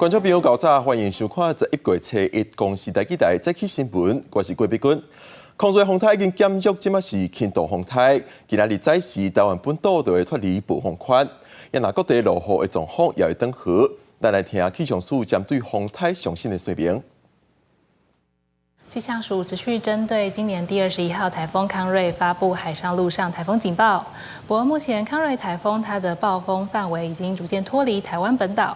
觀眾朋友，較早，歡迎收看11月初一公視台語台早起新聞，我是郭碧君。康瑞風颱已經減弱，這馬是輕度風颱。今仔日早時，台灣本島就會脫離暴風圈，也若各地落雨的狀況也會轉好。咱來聽氣象署針對風颱上新的說明。氣象署持續針對今年第21號颱風康瑞發布海上、陸上颱風警報。不過目前康瑞颱風它的暴風範圍已經逐漸脫離台灣本島，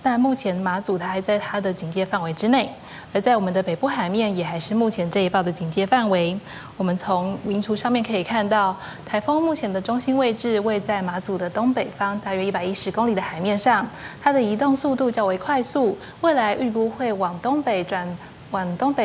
但目前馬祖它還在它的警戒範圍之內，而在我們的北部海面也還是目前這一報的警戒範圍。我們從雲圖上面可以看到，颱風目前的中心位置位在馬祖的東北方，大約110公里的海面上，它的移動速度較為快速，未來預估會往東北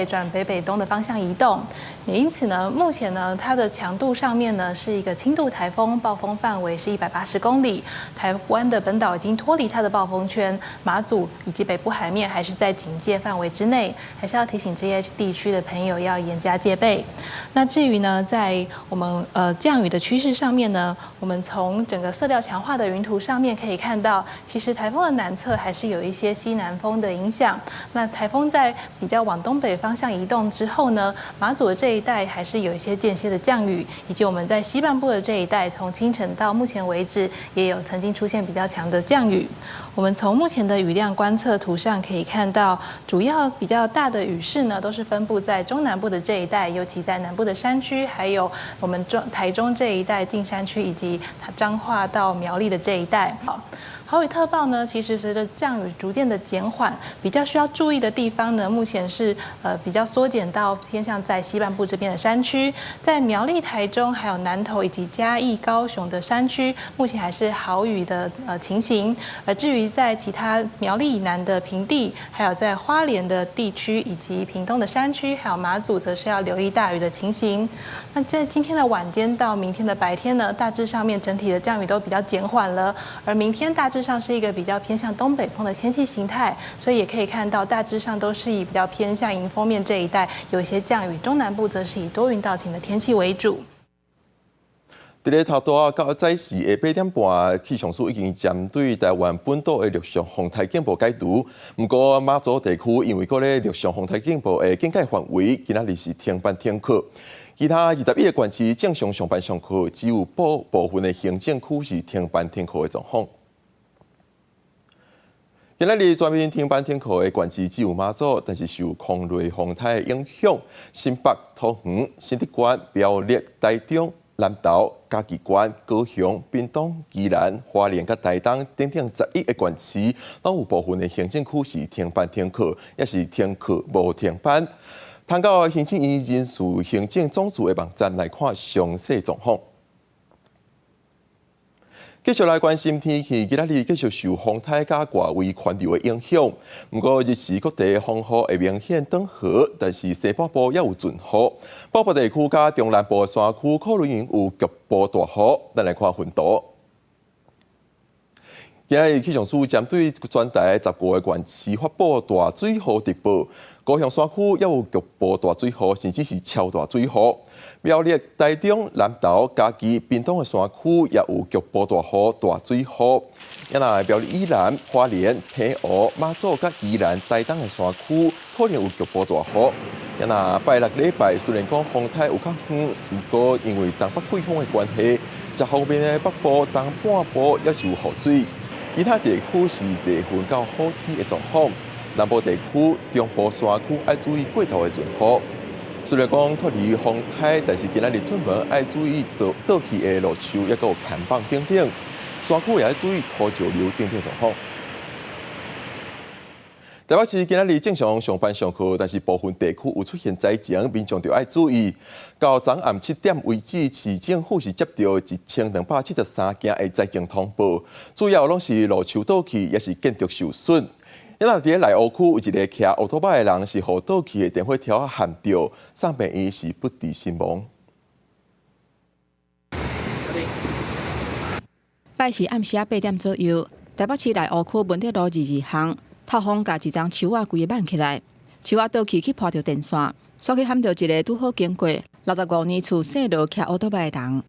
轉北北東的方向移動，也因此呢，目前呢，它的強度上面呢是一個輕度颱風，暴風範圍是180公里。台灣的本島已經脫離它的暴風圈，馬祖以及北部海面還是在警戒範圍之內，還是要提醒這些地區的朋友要嚴加戒備。那至於呢，在我們降雨的趨勢上面呢，我們從整個色調強化的雲圖上面可以看到，其實颱風的南側還是有一些西南風的影響。那颱風在比較往東北方向移動之後呢，馬祖的這一帶還是有一些間歇的降雨，以及我們在西半部的這一帶，從清晨到目前為止，也有曾經出現比較強的降雨。我們從目前的雨量觀測圖上可以看到，主要比較大的雨勢呢，都是分布在中南部的這一帶，尤其在南部的山區，還有我們中台中這一帶近山區，以及彰化到苗栗的這一帶。好。豪雨特報呢，其實隨着降雨逐漸的減緩，比較需要注意的地方呢，目前是比較縮減到偏向在西半部這邊的山區，在苗栗、台中、還有南投以及嘉義、高雄的山區，目前還是豪雨的情形。而至於在其他苗栗以南的平地，還有在花蓮的地區以及屏東的山區，還有馬祖，則是要留意大雨的情形。那在今天的晚間到明天的白天呢，大致上面整體的降雨都比較減緩了，而明天大致上是一個比較偏向東北風的天氣形態，所以也可以看到大致上都是以比較偏向迎風面這一帶有一些降雨，中南部則是以多雲到晴的天氣為主。佇咧頭拄仔到早時的8點半，氣象署已經針對台灣本島的陸上風颱警報解除。毋過馬祖地區因為閣咧陸上風颱警報的警戒範圍，今仔日是停班停課。其他21個縣市正常上班上課，只有部分的行政區是停班停課的狀況。今仔日全面停班停課的縣市只有馬祖，但是受康瑞風颱的影響，新北、桃園、新竹縣、苗栗、台中、南投、嘉義縣、高雄、屏東、宜蘭、花蓮佮台東等等11個縣市，攏有部分的行政區是停班停課，抑是停課無停班。通到行政院人事行政總處的網站來看詳細狀況。繼續來關心天氣，今仔日繼續受風颱佮外圍環流的影響。毋過日時各地風雨會明顯轉好，但是西半部猶有陣雨。北部地區佮中南部的山區可能有局部大雨。咱來看雲圖。今仔日氣象署針對全台15個縣市發布大水雨特報，高雄山區猶有局部大水雨，甚至是超大水雨。苗栗、台中、南投、嘉義、屏東的山區也有局部大雨、大水雨。也若苗栗以南、花蓮、澎湖、馬祖佮宜蘭、台東的山區可能有局部大雨。也若拜六禮拜雖然講風颱有較遠，毋過因為東北季風的關係，這方面的北部、東半部猶是有雨水。其他地區是濟雲到好天的狀況，南部地區、中部山區愛注意過頭的陣雨。雖然講脫離風颱，但是今仔日出門愛注意倒倒去的路樹，抑閣有牽棒等等，山區也愛注意土石流等等狀況。台北市今仔日正常上班上課，但是部分地區有出現災情，民眾就愛注意。到昨暗7點為止，市政府是接著1273件的災情通報，主要攏是路樹倒去，抑是建築受損。因為佇咧內湖區有一个騎歐多擺的人是予倒去的電火柱仔撼著，送病院是不治身亡。拜四暗時仔8點左右，台北市內湖區文德路22巷，透風共一叢樹仔規个挽起來，樹仔倒去去破著電線，煞去撼著一个拄好經過65年厝姓羅騎歐多擺的人。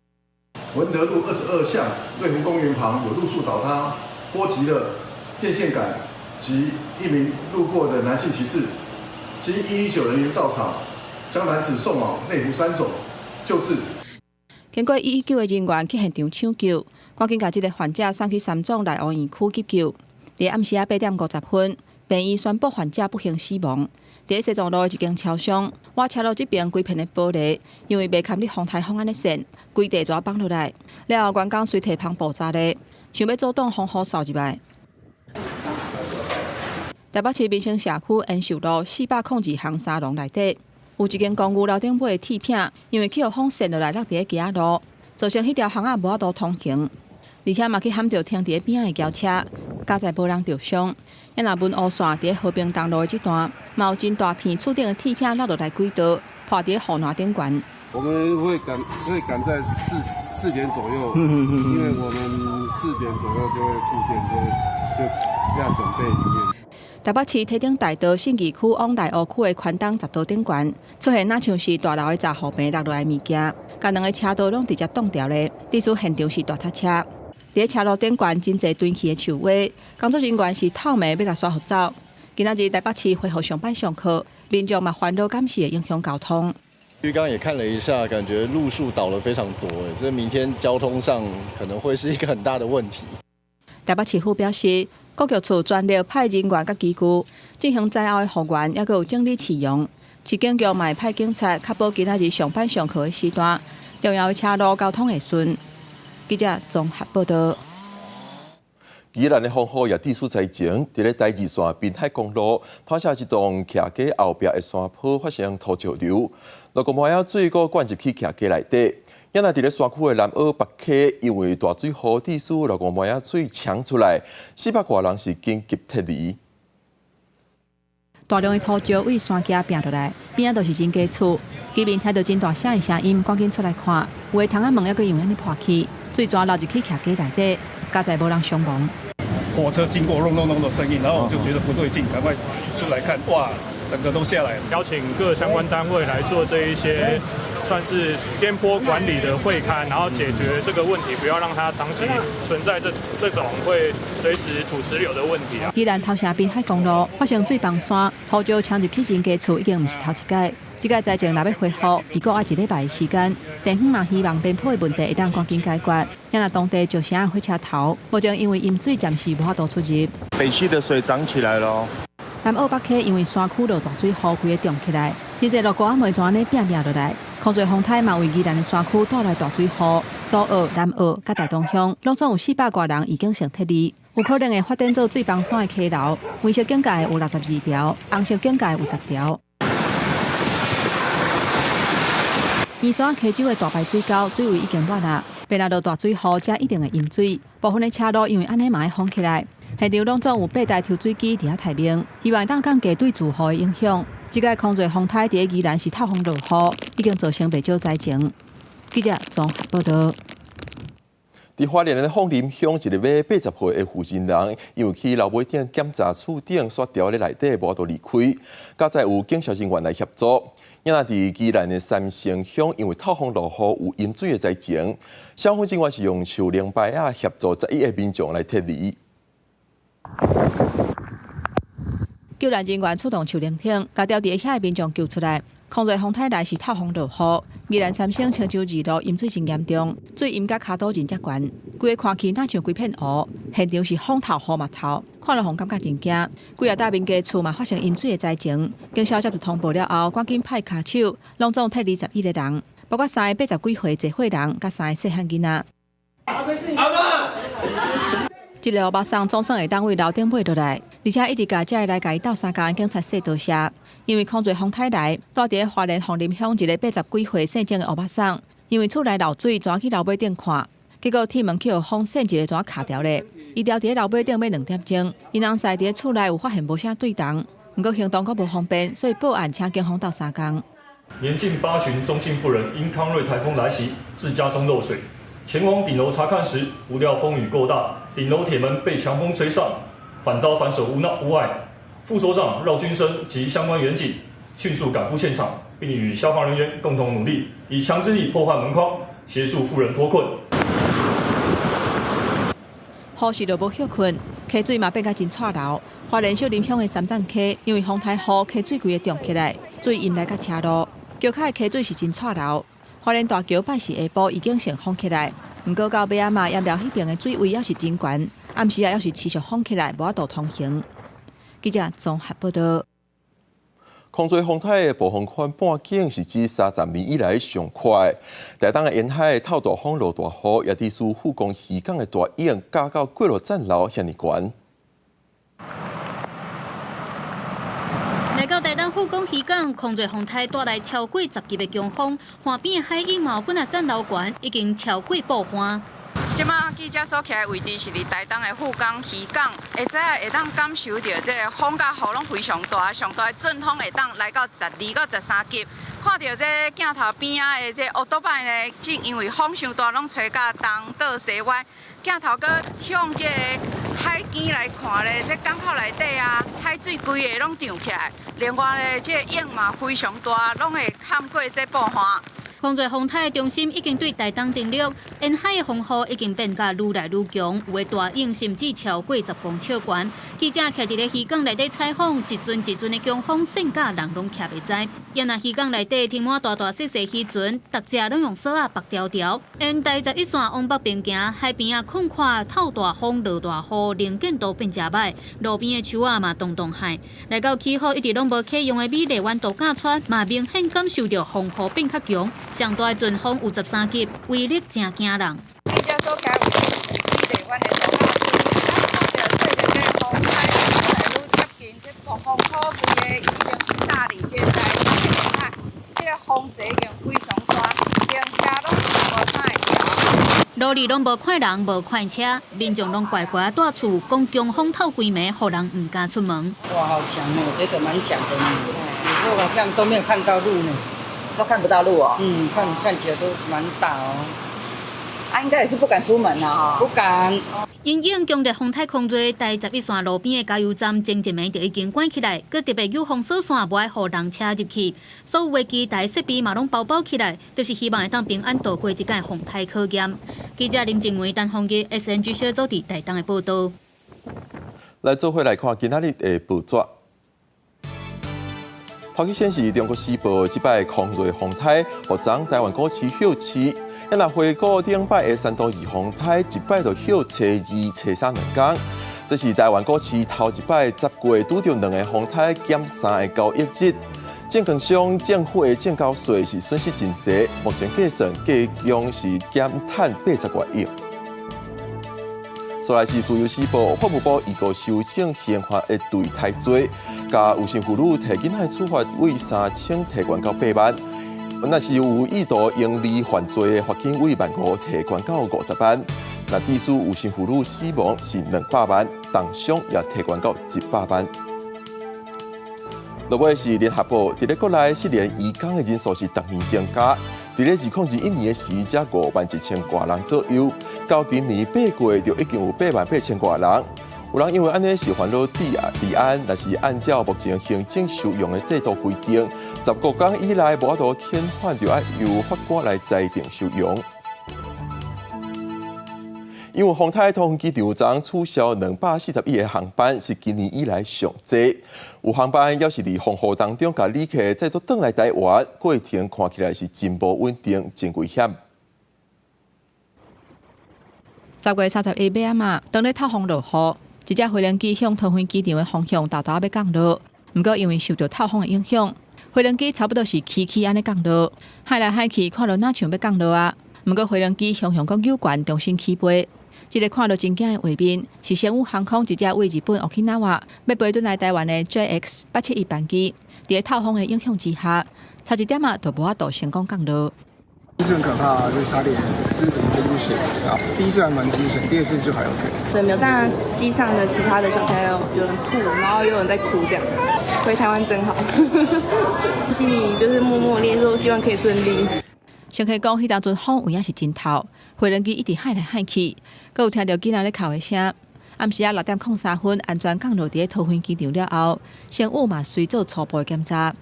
文德路22巷瑞湖公園旁有路樹倒塌，波及了電線桿、及一名路過的男性騎士，經119人員到場，將男子送往內湖三總救治。經過119的人員去現場搶救，趕緊共這个患者送去三總內湖院區急救。佇暗時仔8點50分，病院宣布患者不幸死亡。佇西藏路的一間超商，倚車路這邊規片的玻璃，因為袂堪得風颱風按呢扇，規地就崩落來。了後員工隨提帆布紮咧，想欲阻擋風雨掃入來。台北市民生社區延壽路402巷沙龍內底，有一間公寓樓頂尾的鐵片，因為去予風扇落來落佇咧街仔路，造成彼條巷仔無法度通行，而且嘛去撼著停佇咧邊仔的轎車，佳哉無人著傷。啊若文湖線佇咧和平東路的這段，嘛有真大片厝頂的鐵片落落來軌道，破佇咧護欄頂懸。我們會趕在四點左右，因為我們4點左右就會復電，就要準備營業。台北市堤頂大道信義區往內湖區的寬東十道頂懸，出現若像是大樓的閘護棚落落來的物件，共兩个車道攏直接擋掉咧。歷史現場是大塞車，佇咧車路頂懸真濟斷去的樹蛙，工作人員是透暝欲共刷予走。今仔日台北市恢復上班上課，民眾嘛煩惱敢是會影響交通。剛剛也看了一下，感覺路樹倒了非常多，這明天交通上可能會是一個很大的問題。台北市府表示，國局處全力派人員佮機具進行災後的復原，猶閣有整理市容。市警局嘛會派警察確保今仔日上班上課的時段，重要的車路交通會順。記者綜合報道。宜蘭的風雨也致使災情，佇咧台二線濱海公路，拖下一棟徛家後壁的山坡發生土石流，六個摩仔水閣灌入去徛家內底。也若佇咧山區的南澳北溪，因為大水雨致使六個摩仔水搶出來，400外人是緊急撤離。大量的土石對山墘拚落來，邊仔都是真家厝，居民聽著真大聲的聲音，趕緊出來看，有的窗仔門猶閣因為按呢破去，水全流入去徛家內底，佳哉無人傷亡。火車經過隆隆隆的聲音，然後我就覺得不對勁，趕快出來看，哇，整個都下來。邀請各相關單位來做這一些算是邊坡管理的會勘，然後解決這個問題，不要讓它長期存在這種會隨時土石流的問題啊。宜蘭頭城濱海公路發生水崩山，土石衝入去人家厝，已經毋是頭一擺。這個災情若欲恢復，預估愛一禮拜的時間。地方嘛希望邊坡的問題會當趕緊解決。若當地石城火車頭，目前因為淹水暫時無法度出入。北溪的水漲起來咯。南澳北溪因為山區落大水雨，規个漲起來，真濟落雨仔梅就按呢拚拚落來。空濟風颱嘛為宜蘭的山區帶來大水雨，蘇澳、南澳佮大東鄉，攏總有400外人已經先撤離。有可能會發展做水崩山的溪流，黃色警戒有62條，紅色警戒有10條。宜山溪州的大排水溝水位已經滿啦，變來落大水雨，才一定會淹水。部分的車路因為按呢嘛會封起來，現場攏總有八台抽水機佇遐待命，希望當降低對住戶的影響。這個空濟風颱佇宜蘭是透風落雨，已經造成袂少災情。記者綜合報道。佇花蓮的鳳林鄉，一个80歲的負心人，因為去樓尾頂檢查厝頂煞柱咧內底無法度離開，佳哉有警消人員來協助。也若佇宜蘭的三星鄉，因為透風落雨有淹水的災情，消防人員是用樹靈牌仔協助11个民眾來撤離。救援人員出動樹靈艇，共牢佇遐的民眾救出來。空濟風颱來是透風落雨，宜蘭三星青洲二路淹水真嚴重，水淹甲跤肚真遮懸，規个看去若像規片湖。現場是風透雨嘛透，看了予人感覺真驚。幾若搭民家厝嘛發生淹水的災情，警消接到通報了後，趕緊派跤手，攏總撤離11個人，包括三个80幾歲濟歲人，佮三个細漢囡仔。阿嬤，這个歐巴桑總算會當對樓頂尾落來，而且一直共遮个來共伊鬥相共的警察說多謝，因為空濟風颱來，住佇花蓮鳳林鄉一个80幾歲姓鄭的歐巴桑，因為厝內漏水，轉去樓尾頂看，結果鐵門去予風扇一个怎卡牢咧，伊牢佇樓尾頂欲2點鐘，𪜶翁婿佇厝內有發現無啥對同，毋過行動閣無方便，所以報案請警方鬥相共。年近八旬鍾姓婦人因康瑞颱風來襲，致家中漏水，前往頂樓查看時，不料風雨過大，頂樓鐵門被強風吹上，反遭反鎖屋內屋外。副所長繞軍生及相關員警迅速趕赴現場，並與消防人員共同努力，以強制力破壞門框，協助婦人脫困。雨時就無歇睏，溪水嘛變甲真掣流。花蓮秀林鄉的三棧溪，因為風颱雨，溪水規个漲起來，水淹來甲車路，橋跤的溪水是真掣流。花蓮大橋拜四下晡已經先封起來，毋過到尾仔嘛，鹽寮彼邊的水位猶是真懸，暗時啊猶是持續封起來，無法度通行。記者綜合報道。空濟風颱的暴風圈半徑是自30年以來上闊。台東的沿海透大風落大雨，也致使富岡漁港的大湧加到過落棧樓遐爾懸。來到台東富岡漁港，空濟風颱帶來超過10級的強風，岸邊的海湧嘛有幾若棧樓懸，已經超過布岸。這馬記者所徛的位置是佇台東的富岡漁港，會知影會當感受著這個風佮雨攏非常大，上大的陣風會當來到12到13級。看著這鏡頭邊仔的這烏多擺呢，正因為風傷大，攏吹甲東倒西歪。鏡頭閣向這個海邊來看咧，這港口內底啊，海水規个攏漲起來。另外咧，這個湧嘛非常大，攏會冚過這布岸。空濟風颱的中心已經對台東登陸，沿海的風雨已經變甲愈來愈強，有的大湧甚至超過10公尺懸。記者徛佇咧漁港內底採訪，一陣一陣的強風，扇甲人攏徛袂知。也若漁港內底停滿大大細細漁船，逐隻攏用索仔縛牢牢。沿台11線往北邊行，海邊仔空曠透大風、落大雨，能見度變誠歹，路邊的樹仔嘛動動海。來到起雨一直攏無啟用的美麗灣度假村，嘛明顯感受著風雨變較強。上大的陣風有13級，威力誠驚人。記者所徛位置是美麗灣的度假村，咱看著對著這個風颱愈來愈接近，這暴風雨規个已經是炸佇這個台東的沿海，這個風勢已經非常大，連車攏無啥會調。路裡攏無看人，無看車，民眾攏乖乖蹛厝，講強風透規暝，予人毋敢出門。哇，好強哦，這個蠻強的呢，有時候好像都沒有看到路呢。都看不到路哦。嗯，看起來都蠻大哦。啊，應該也是不敢出門啦，哈。不敢。因應強烈風颱空濟，台11線路邊的加油站前一暝就已經關起來，閣特別有封鎖線，無愛予人車入去。所有的機台設備嘛攏包包起來，就是希望會當平安度過這屆風颱考驗。記者林靜維、陳鳳儀，SNG 小組佇台東的報導。來做伙來看今仔日的報紙。頭先是中國時報，這擺空瑞風颱，予昨台灣股市歇市。啊若回顧頂擺的山東二風颱，一擺就歇初二、初三兩工。這是台灣股市頭一擺10月拄著兩个風颱減三个交易日。證券商政府的證交稅是損失真濟，目前計算計總是減趁80外億。煞來是自由時報，法務部預告修正刑法的墮胎罪，共有性婦女提囡仔處罰為3000提懸到8萬。若是有意圖營利犯罪的罰金為15,000提懸到50萬。若致使有性婦女死亡是200萬，重傷也提懸到100萬。落尾是聯合報，佇咧國內失聯移工的人數是逐年增加，佇咧2021年的時才5萬1千外人左右，到今年8月就已經有8萬8千外人。有人因為按呢是煩惱治安，若是按照目前行政收容的制度規定，15天以內無法度遣返，就愛由法官來裁定收容。因為風颱桃園機場昨取消241個航班，是今年以來上濟。有航班猶是佇風雨當中，共旅客載倒轉來台灣，過程看起來是真無穩定，真危險。10月31尾仔嘛，當咧透風落雨，一隻飛行機向桃園機場的方向沓沓欲降落，毋過因為受著透風的影響，飛行機差不多是起起按呢降落，海來海去，看著若像欲降落啊。毋過飛行機雄雄閣扭懸，重新起飛。這个看著真驚的畫面，是星宇航空一隻對日本 Okinawa 欲飛轉來台灣的 JX 871班機，佇咧透風的影響之下，差一點仔就無法度成功降落。第一次很可怕，就差點就是整個飛機險啊！第一次還蠻驚險，第二次就還 OK。對，沒有。但機上的其他的小朋友有人吐，然後有人在哭，這樣。回台灣真好，心裡就是默默念說希望可以順利。乘客講，彼當陣風有影是真透，飛行機一直海來海去，閣有聽著囡仔咧哭的聲。暗時仔6點03分安全降落佇咧桃園機場了後，星宇嘛隨做初步的檢查。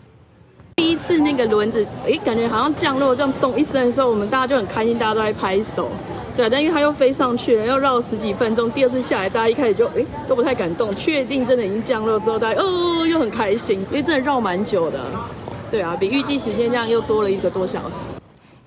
第一次那個輪子，誒，感覺好像降落這樣咚一聲的時候，我們大家就很開心，大家都在拍手。對，但因為它又飛上去了，又繞十幾分鐘，第二次下來，大家一開始就都不太敢動，確定真的已經降落之後，大家哦又很開心，因為真的繞蠻久的，對啊，比預計時間這樣又多了一個多小時。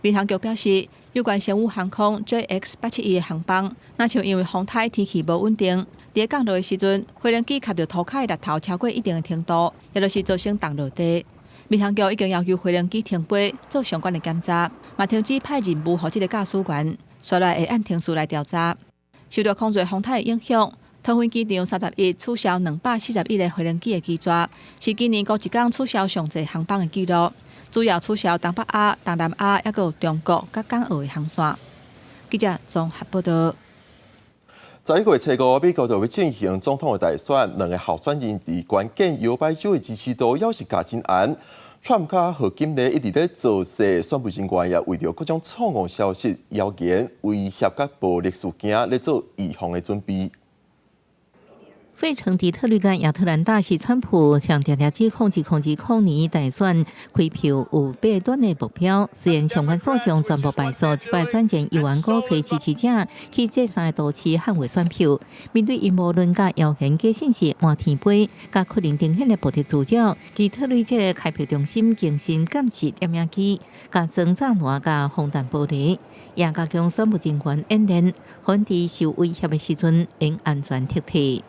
民航局表示，有關星宇航空 JX 871的航班，若像因為風颱天氣無穩定，佇降落的時陣，飛行機磕著塗跤的石頭超過一定的程度，也就是造成重落地。民航局已經要求飛行機停飛，做相關的檢查，嘛停止派任務予這个駕駛員，紲來會按程序來調查。受著空襲風颱的影響，桃園機場31取消241个飛行機的機座，是今年頭一工取消上濟航班的紀錄。主要取消東北亞、東南亞，抑閣有中國佮港澳的航線。記者綜合報導。 11月初五，美國就欲進行總統的大選，兩个候選人佇關鍵搖擺州的支持度猶是咬真絚。川普佮賀錦麗一直咧造勢，選務人員也為著各種錯誤消息、謠言、威脅佮暴力事件咧做預防的準備。費城底特律佮亞特蘭大是川普向定定指控2020年大選開票有八段的目標，雖然相關訴訟全部敗訴，這擺選前猶原鼓吹支持者去這三个都市捍衛選票。面對陰謀論佮謠言假信息滿天飛，佮可能呈現的暴力滋擾，底特律這个開票中心更新監視攝影機，加裝柵欄佮防彈玻璃，也加強選務人員演練，防止受威脅的時陣會安全撤退。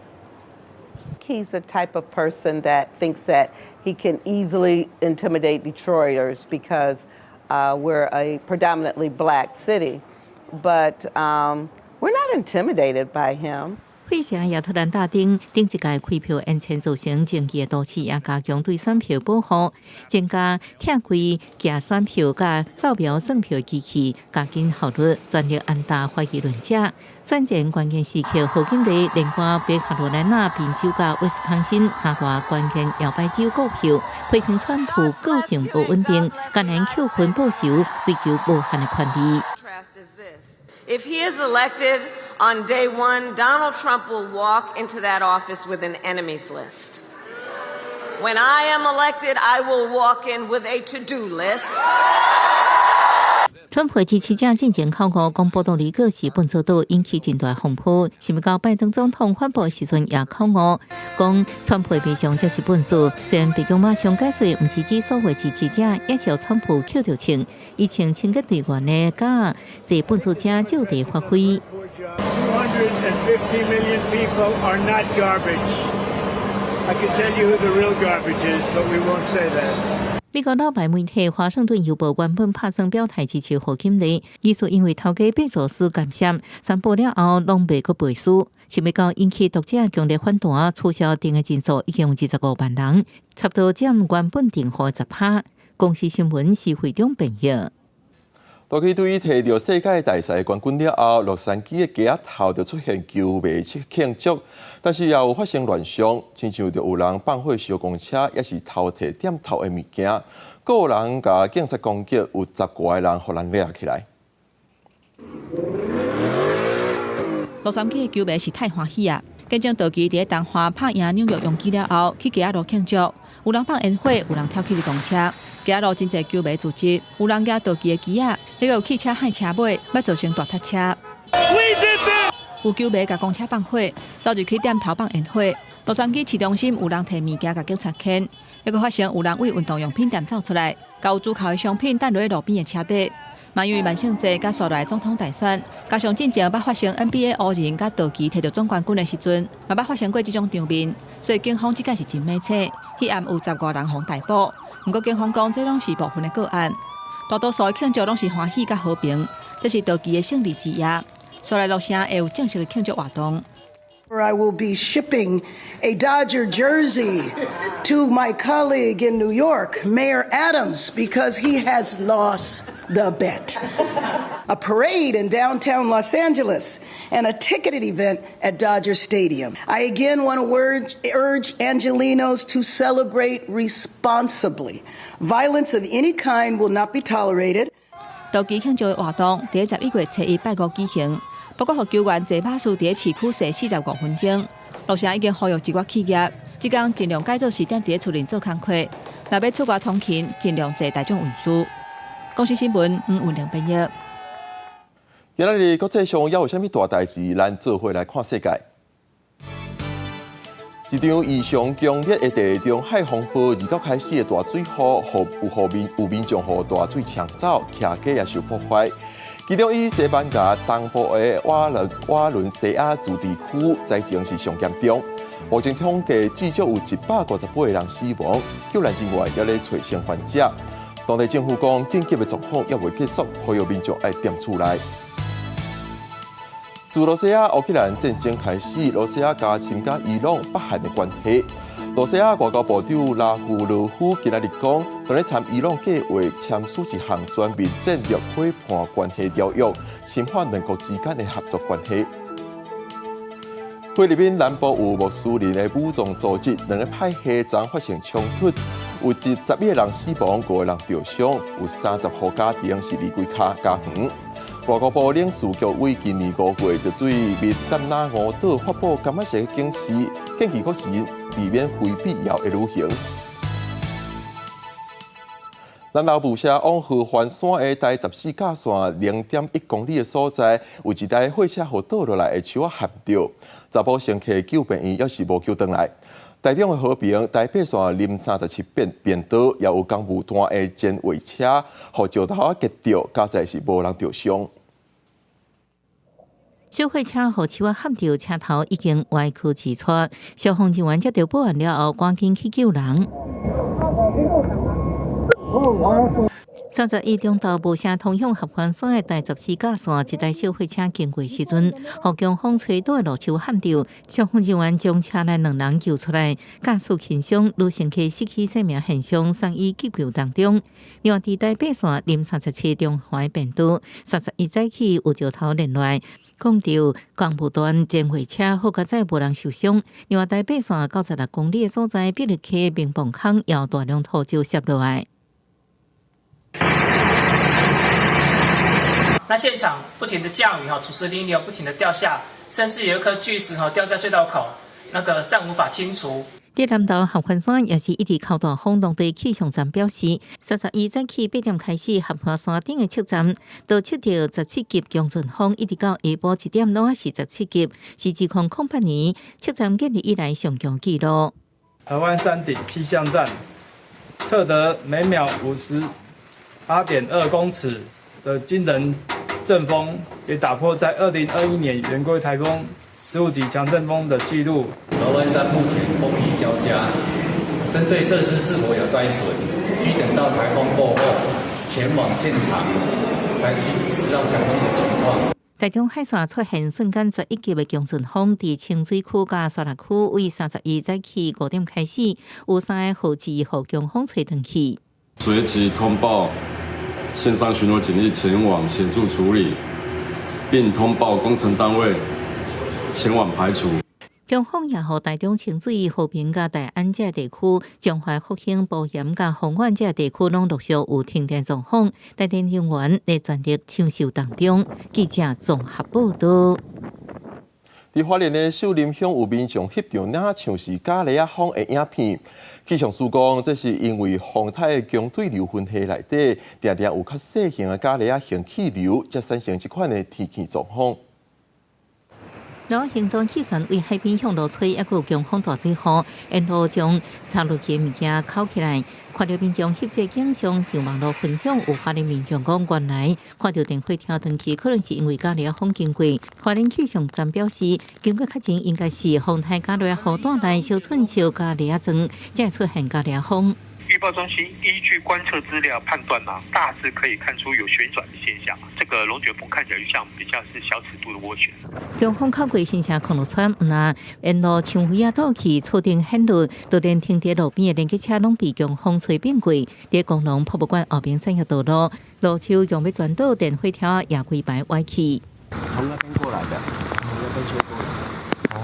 He's the type of person that thinks that he can easily intimidate Detroiters because we're a predominantly black city. But we're not intimidated by him. 費城亞特蘭大等頂一屆開票延遲造成爭議的都市，也加強對選票保護，增加拆開寄選票佮掃描算票機器，加緊效率，全力嚴打懷疑論者。選戰關鍵時刻，賀錦麗連貫北卡羅來納、賓州佮威斯康辛三大關鍵搖擺州告票，批評川普個性無穩定，甘願扣分報仇，追求無限的權力。 If he is elected on day one, Donald Trump will walk into that office with an enemies list. When I am elected, I will walk in with a to-do list. 川普支持者進前口誤講波多黎各是糞埽島，引起真大風波。想欲到拜登總統反駁時陣也口誤，講川普的相才是糞埽。雖然白宮馬上解釋，毋是指所有支持者，也是予川普抾著槍，伊穿清潔隊員的甲坐糞埽車就地發揮。 250 million people are not garbage. I can tell you who the real garbage is, but we won't say that. 美國老牌媒體《華盛頓郵報》原本拍算表態支持賀錦麗，疑似因為頭家貝佐斯干涉，宣布了後攏袂閣背書，想欲到引起讀者強烈反彈，取消訂的人數已經有25萬人，差不多佔原本訂戶10%。公視新聞施惠中編譯。過去對於提著世界大賽冠軍了後，洛杉磯的街仔頭就出現球迷慶祝，但是也有發生亂象，親像就有人放火燒公車，抑是偷提店頭的物件，閣有人共警察攻擊，有十外个人予人掠起來。洛杉磯的球迷是太歡喜啊！見證道奇佇咧東岸拍贏紐約洋基了後，去街仔路慶祝，有人放煙火，有人跳起公車。街仔路真濟球迷聚集，有人舉道奇的旗仔，彼個有汽車害車尾，欲造成大塞車。有球迷共公車放火，走入去店頭放煙火。洛杉磯市中心有人提物件共警察牽，抑閣發生有人為運動用品店走出來，共有足球的商品擲落路邊的車底。嘛因為萬聖節佮紲來總統大選，加上進前捌發生 NBA 湖人佮道奇提著總冠軍的時陣，嘛捌發生過這種場面，所以警方這擺是真猛醒。彼暗有十外人予逮捕。毋過警方講，這攏是部分的個案，大多數的慶祝攏是歡喜佮和平，這是道奇的勝利之夜。紲來洛城會有正式的慶祝活動。 I will be shipping a Dodger jersey to my colleague in New York, Mayor Adams, because he has lost the bet. A parade in downtown Los Angeles and a ticketed event at Dodger Stadium. I again want to urge Angelenos to celebrate responsibly. Violence of any kind will not be tolerated. 道奇慶祝的活動佇11月初一拜五舉行。包括予球員坐巴士佇市區踅45分鐘。洛城已經呼籲一寡企業，這工盡量改做時點佇厝內做工課，若欲出外通勤，盡量坐大眾運輸。公視新聞黃雲玲編譯。今仔日國際上猶有啥物大代誌？咱做伙來看世界。一場異常強烈的地中海風暴，29開始的大水雨，予有民眾予大水沖走，徛家也受破壞。其中以西班牙東部的瓦倫西亞自治區災情是上嚴重。目前統計至少有158個人死亡，救援人員猶咧揣生還者。當地政府講，緊急的狀況猶未結束，呼籲民眾愛踮厝內。自羅西亞烏克蘭戰爭開始，羅西亞加深佮伊朗、北韓的關係。羅西亞外交部長拉夫羅夫今仔日講，當咧參伊朗計劃簽署一項全面戰略夥伴關係條約，深化兩國之間的合作關係。菲律賓南部有穆斯林的武裝組織，兩個派系昨發生衝突，有11個人死亡，五個人受傷，有30戶家庭是離開家園。外交部領事局為今年5月就對民干那五島發布柑仔色警示，建議國人避免非必要的旅行。南投霧社往合歡山的台十四甲線0.1公里的所在，有一台貨車予倒落來的樹仔撼著，查埔乘客救病院，猶是無救轉來。台中的和平台八線林37便道，也有工務段的前尾車，予石頭仔擊著，佳哉是無人著傷。小貨車予樹仔撼著，車頭已經歪曲起出，消防人員接到報案了後，趕緊去救人。31中晝霧社通向合歡山的台十四甲線，一台小貨車經過時陣，予強風吹倒的路樹撼著，消防人員將車內兩人救出來，駕駛輕傷，女乘客失去生命現象，送醫急救當中。另外，佇台八線林37中環便道，31早起有石頭連來，講著工務段前貨車好佳哉無人受傷。另外，台八線96公里的所在，碧綠溪明磅空有大量土石瀉落來。那現場不停的降雨哈，土石泥流不停的掉下，甚至有一顆巨石哈掉在隧道口，那個暫無法清除。佇南投合歡山也是一直靠大風，當地氣象站表示，31早起8點開始，合歡山頂的測站都測到17級強陣風，一直到下晡1點攏還是17級，是自2008年測站建立以來上強紀錄。合歡山頂氣象站測得每秒58.2公尺的驚人陣風，也打破在2021年圓規颱風15級強陣風的紀錄。合歡山目前風雨交加，針對設施是否有災損，需等到颱風過後前往現場才知道詳細的情況。台中海線出現瞬間11級的強陣風，佇清水區佮沙鹿區，為31早起5點開始，有三个號誌予強風吹斷去。隨即通報線上巡邏警力前往協助處理，並通報工程單位前往排除。強風也予台中清水、和平佮大安這地區、彰化復興、埔鹽佮豐原這地區，攏陸續有停電狀況，台電人員佇全力搶修當中。記者綜合報導。佇花蓮的秀林鄉有民眾翕著若像是咖喱仔風的影片。氣象師講，這是因為風颱的強對流雲系內底，定定有較細型的咖喱仔型氣流，才產生這款的天氣狀況。然後形狀氣旋為海邊向落吹，抑閣有強風大水雨，沿路將插落去的物件扣起來。看著民眾翕這景象，上網路分享，有花蓮民眾講，原來看著電火車斷去，可能是因為咖喱仔風經過。花蓮氣象站表示，經過確認，應該是風颱咖喱仔雨帶來小春秋咖喱仔狀，才會出現咖喱仔風。預報中心依據觀測資料判斷呢，大致可以看出有旋轉的現象。這個龍捲風看起來就像比較是小尺度的渦旋。強風靠過新社空路村，毋但沿路牆圍仔倒去，厝頂顯露，就連停佇路邊的連結車攏被強風吹變過。佇光榮博物館後邊產業道路，路樹用欲全倒，電火柱也規排歪去。從那邊過來的，從那邊吹過來。哦，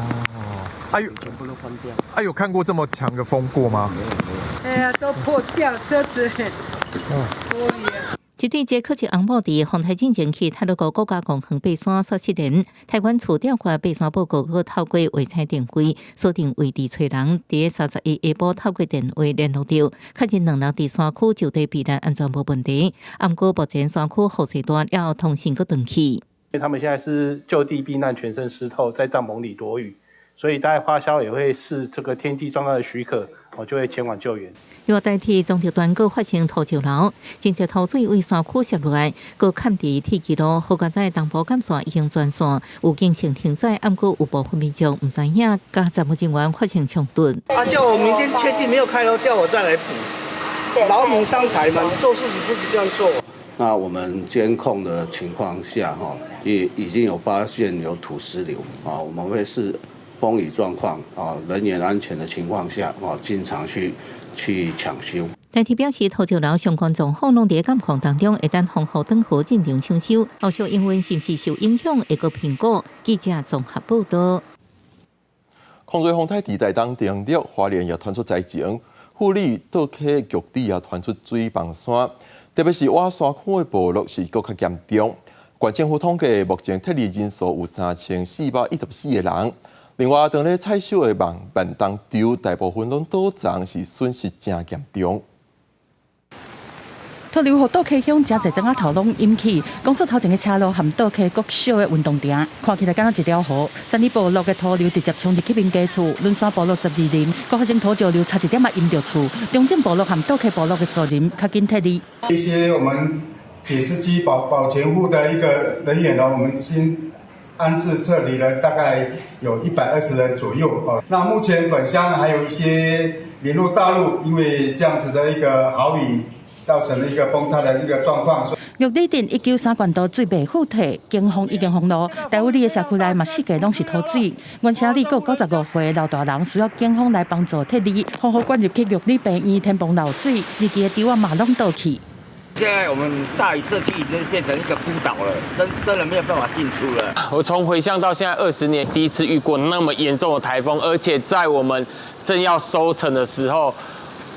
啊有全部都翻掉。啊有看過這麼強的風過嗎？沒有沒有。哎呀，都破掉車子，玻璃啊。這對捷克籍翁某佇風颱進前去太魯閣國家公園爬山煞失聯，台灣厝調過爬山報告，閣透過衛星定位鎖定位置揣人，佇31下晡透過電話聯絡著，確認兩人佇山區就地避難安全無問題。毋過目前山區雨勢大，了後通訊閣斷去。因為他們現在是就地避難，全身濕透，在帳篷裡躲雨，所以大概花蕭也會視這個天氣狀況的許可，我就會前往救援。另外，台鐵中特段閣發生土石流，真濟土水對山區瀉落來，閣崁佇鐵支路，好佳哉東部幹線已經全線有進行停載，毋過有部分民眾毋知影，佮站務人員發生衝突。啊，叫我明天確定沒有開囉，叫我再來補。勞民傷財嘛，你做事情不是這樣做。那我們監控的情況下，哈，也已經有發現有土石流啊，我們會視風雨狀況啊，人員安全的情況下啊，進場去搶修。台鐵表示，土石流相關狀況攏佇監控當中，會等風雨轉好進場搶修。後續營運是毋是受影響，會閣評估。記者綜合報道。空濟風颱佇台東登陸，花蓮也傳出災情，富里、倒溪、玉里也傳出水崩山，特別是倚山區的部落是閣較嚴重。縣政府統計，目前撤離人數有3414個人。另外，當咧採收的慢冬豆，大部分攏倒叢，是損失誠嚴重。土流予倒溪鄉誠濟庄仔頭攏淹去，公所頭前的車路和倒溪國小的運動場，看起來敢若一條河。三里部落的土流直接衝入去民家厝，輪山部落12林，閣發生土石流，差一點仔淹著厝。中正部落和倒溪部落的族人較緊撤離。一些我們解釋機保全戶的一個人員呢，我們先安置這裡呢，大概有120人左右哦。那目前本鄉還有一些聯絡大陸，因為這樣子的一個豪雨。造成了一個崩塌的一個狀況。玉里鎮193管道水袂復退，警方已經封路。大武里的社區內嘛，四界攏是土水。縣城裡閣有95歲老大人需要警方來幫助撤離。風雨管入去玉里病院天崩漏水，二期的池仔嘛攏倒去。現在我們大嶼社區已經變成一個孤島了，真的沒有辦法進出了。我從回鄉到現在20年，第一次遇過那麼嚴重的颱風，而且在我們正要收成的時候，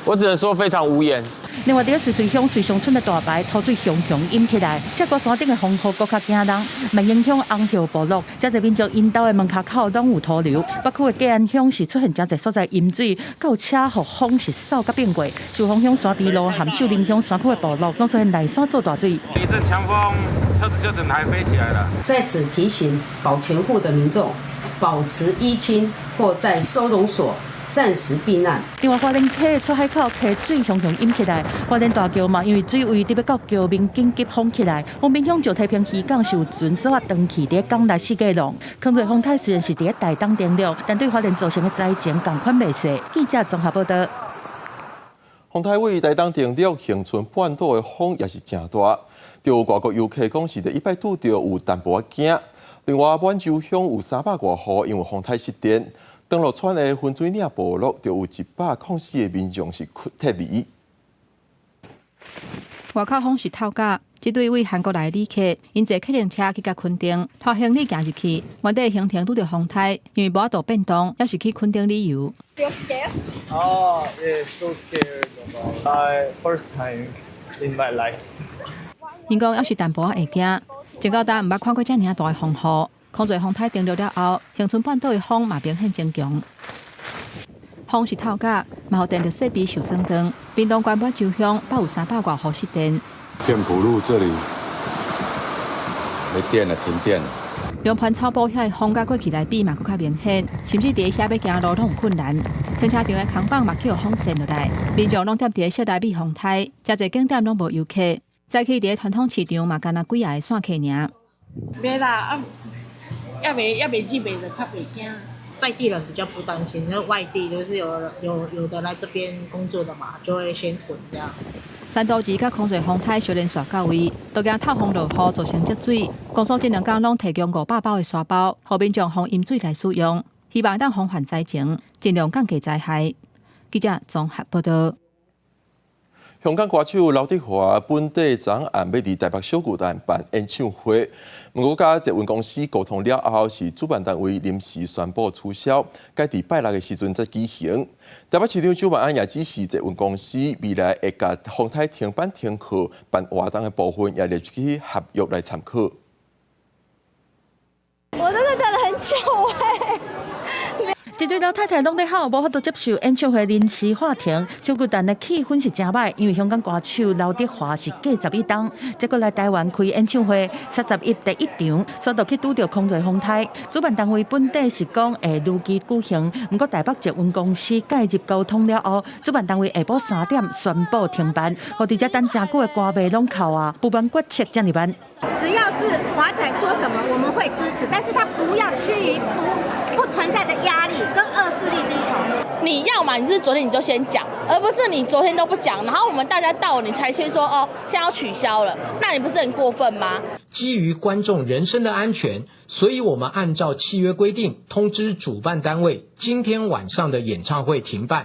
我只能說非常無言。另外，佇瑞穗鄉瑞松村的大排土水熊熊淹起來，這個山頂的風雨閣較驚人，嘛影響紅葉部落，誠濟民眾𪜶兜的門跤口攏有土流。北區的嘉安鄉是出現誠濟所在淹水，閣有車予風是掃甲變過。壽豐鄉山邊路和秀林鄉山區的部落，攏出現內山做大水。一陣強風，車子就整台飛起來了。在此提醒保全戶的民眾，保持依親或在收容所暫時避難。另外，花蓮溪出海口溪水熊熊淹起來，花蓮大橋嘛，因為水位得欲到橋面緊急封起來。豐濱鄉石梯坪漁港是有船索斷去佇港內四界浪。空濟風颱雖然是佇台東登陸，但對花蓮造成的災情仝款袂細。記者綜合報道。風颱對台東登陸，恆春半島的風也是誠大，就有外國遊客講是第一擺拄著有淡薄仔驚。另外，滿洲鄉有300外戶因為風颱失電。長樂村的分水嶺部落就有104個民眾是撤離。外口風是透甲，這對對韓國來的旅客，𪜶坐客運車去到墾丁，拖行李行入去，原底行程拄著風颱，因為無法度變動，猶是去墾丁旅遊。 Feel scared? Oh, yeah, so scared. My first time in my life. 𪜶講猶是淡薄仔會驚，從到今毋捌看過遮爾大的風雨。空濟風颱登陸了後，恆春半島的風嘛明顯增強。風是透甲，嘛予電力設備受損斷。屏東縣滿洲鄉閣有300外戶失電。店埔路這裡沒電了，停電了。龍盤草埔遐的風佮過去來比嘛，閣較明顯，甚至佇遐欲行路攏有困難。停車場的空板嘛去予風扇落來，民眾攏踮佇室內避風颱，誠濟景點攏無遊客。早起佇傳統市場嘛，干焦幾仔個散客爾。袂啦，啊，猶未入去就較袂驚。在地人比較不擔心，那外地就是有的來這邊工作的嘛，就會先囤這樣。山度士佮空濟風颱相連紲到位，都驚透風落雨造成積水。公所這兩工攏提供500包的沙包，予民眾防淹水來使用，希望當防範災情，盡量降低災害。記者綜合報道。香港歌手劉德華本地昨暗欲佇台北小巨蛋辦演唱會，毋過佮捷運公司溝通了後，是主辦單位臨時宣布取消，改佇拜六的時陣才舉行。台北市長蔣萬安也指示捷運公司未來會共風颱停班停課辦活動的部分，也列入去合約來參考。我真的等了很久欸。一對老太太攏咧哭，無法度接受演唱會臨時喊停。小巨蛋的氣氛是誠䆀，因為香港歌手劉德華是隔11冬，這閣來台灣開演唱會，31第一場，煞就去拄著空濟風颱。主辦單位本底是講會如期舉行，毋過台北捷運公司介入溝通了後，主辦單位下晡3點宣布停辦，予佇遮等誠久的歌迷攏哭啊，不滿決策遮爾慢。只要是華仔說什麼，我們會支持，但是他不要趨於不存在的壓力跟惡勢力低頭。你要嘛，你是昨天你就先講，而不是你昨天都不講，然後我們大家到你才先說哦，現在要取消了，那你不是很過分嗎？基於觀眾人身的安全，所以我們按照契約規定通知主辦單位，今天晚上的演唱會停辦。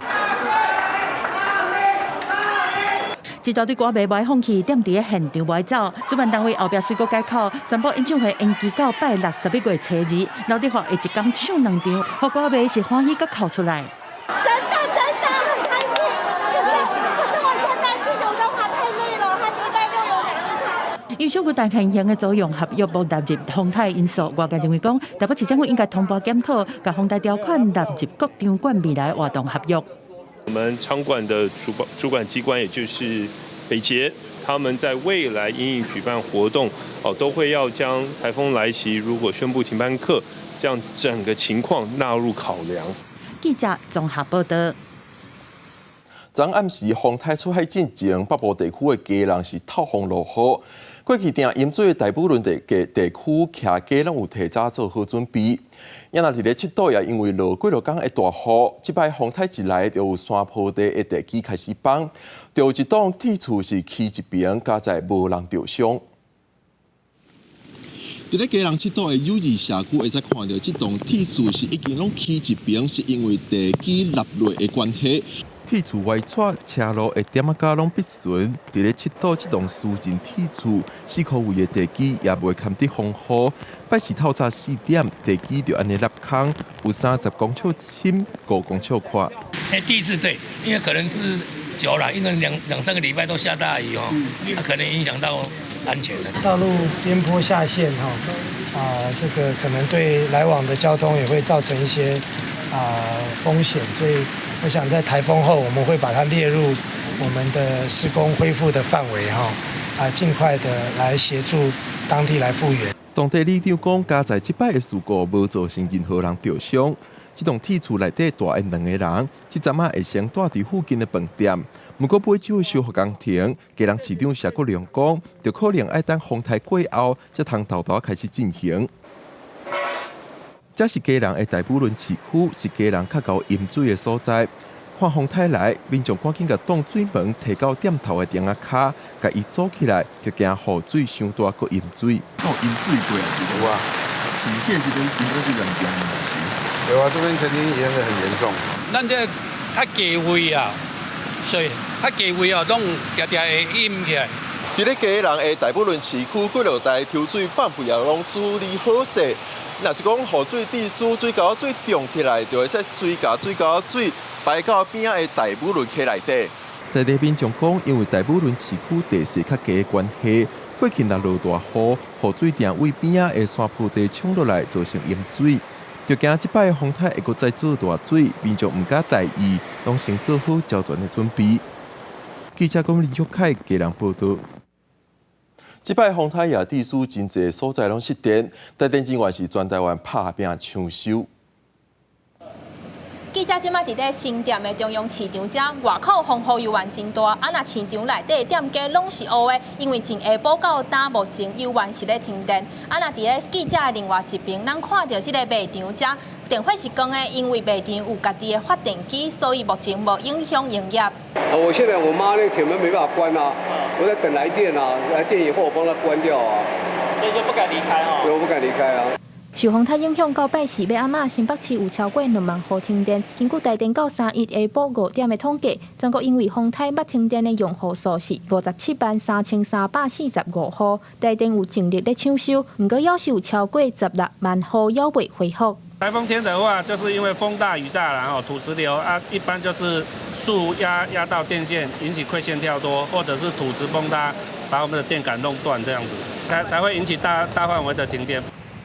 一大堆歌迷無放棄，踮佇咧現場無走。主辦單位後壁隨閣改口，宣布演唱會延期到拜六11月初2。劉德華會一工唱兩場，予歌迷是歡喜閣哭出來。真的真的很開心，可是我現在是劉德華太累了，他禮拜六有兩場。因小巨蛋現行的租用合約無納入風颱因素，外界認為講，台北市政府應該通盤檢討，共風颱條款納入各場館未來活動合約。我們場館的主管機關，也就是北捷，他們在未來因應舉辦活動，哦，都會要將颱風來襲，如果宣布停班課，這樣整個情況納入考量。記者綜合報道。昨暗時風颱出海進前，北部地區的基隆是透風落雨。過去定淹水的大武崙地區，徛家攏有提早做好準備。也若佇咧七堵也因為落幾落工的大雨，這擺風颱一來，就有山坡地的地基開始崩，就有一棟鐵厝是起一邊，佳哉無人著傷。佇咧基隆七堵的友誼社區，會使看著這棟鐵厝是已經攏起一邊，是因為地基落落的關係。鐵厝歪斜，車路的點仔甲攏必損。佇咧七堵這棟私人鐵厝，四箍位的地基也袂堪得風雨。拜四透早4點，地基就按呢凹空，有30公尺深，5公尺寬。欸，第一次對，因為可能是久了，因為兩三個禮拜都下大雨哦，它可能影響到安全了。道路邊坡下陷哈，啊，這個可能對來往的交通也會造成一些風險，所以我想在颱風後，我們會把它列入我們的施工恢復的範圍哈，啊，盡快的來協助當地來復原。當地里長講，佳哉這擺的事故無造成任何人著傷。這棟鐵厝內底住的兩個人，這陣仔會先蹛佇附近的飯店。毋過尾洲的修復工程，基隆市長謝國樑講，就可能愛等風颱過後，才通沓沓開始進行。這是基隆的大武崙市區，是基隆較𠢕淹水的所在。看風颱來，民眾趕緊共擋水門提到店頭的頂仔跤，共伊阻起來，就驚雨水傷大，閣淹水。有淹水過啊？是無啊？是彼個時陣淹水嚴重嗎？有啊，這邊曾經淹得很嚴重。咱這較低位啊，所以較低位哦，攏定定會淹起來。佇咧基隆的大武崙市區，幾落台抽水放屁也攏處理好勢。若是講雨水地輸水溝水漲起來，就會使隨共水溝水排到邊仔的大武崙溪內底。在地民眾講，因為大武崙市區地勢較低的關係，過去若落大雨，雨水定位邊仔的山坡地沖落來，造成淹水。就驚這擺風颱會閣再做大水，民眾毋敢大意，攏先做好周全的準備。記者講林玉凱基隆報導。這擺風颱也致使真濟所在攏失電，台電人員是全台灣拍拚搶修。記者這擺佇咧新店的中央市場遮，外口風雨猶原真大，啊若市場內底的店家攏是烏的，因為從下晡到今目前猶原是咧停電。啊若佇咧記者的另外一邊，咱看著這個賣場遮電火是關的，因為賣場有家己的發電機，所以目前無影響營業。我現在我媽那個鐵門沒辦法關啊，我在等來電啊，來電以後我幫她關掉啊。所以就不敢離開哦。對，我不敢離開啊。受風颱影響，到拜四欲暗暝，新北市有超過2萬戶停電。根據台電到31下晡5點的統計，全國因為風颱欲停電的用戶數是57萬3345戶。台電有盡力咧搶修，毋過猶是有超過16萬戶猶未恢復。颱風天的話，就是因為風大雨大，然後土石流啊，一般就是樹壓到電線，引起饋線跳多，或者是土石崩塌，把我們的電桿弄斷，這樣子才會引起大範圍的停電。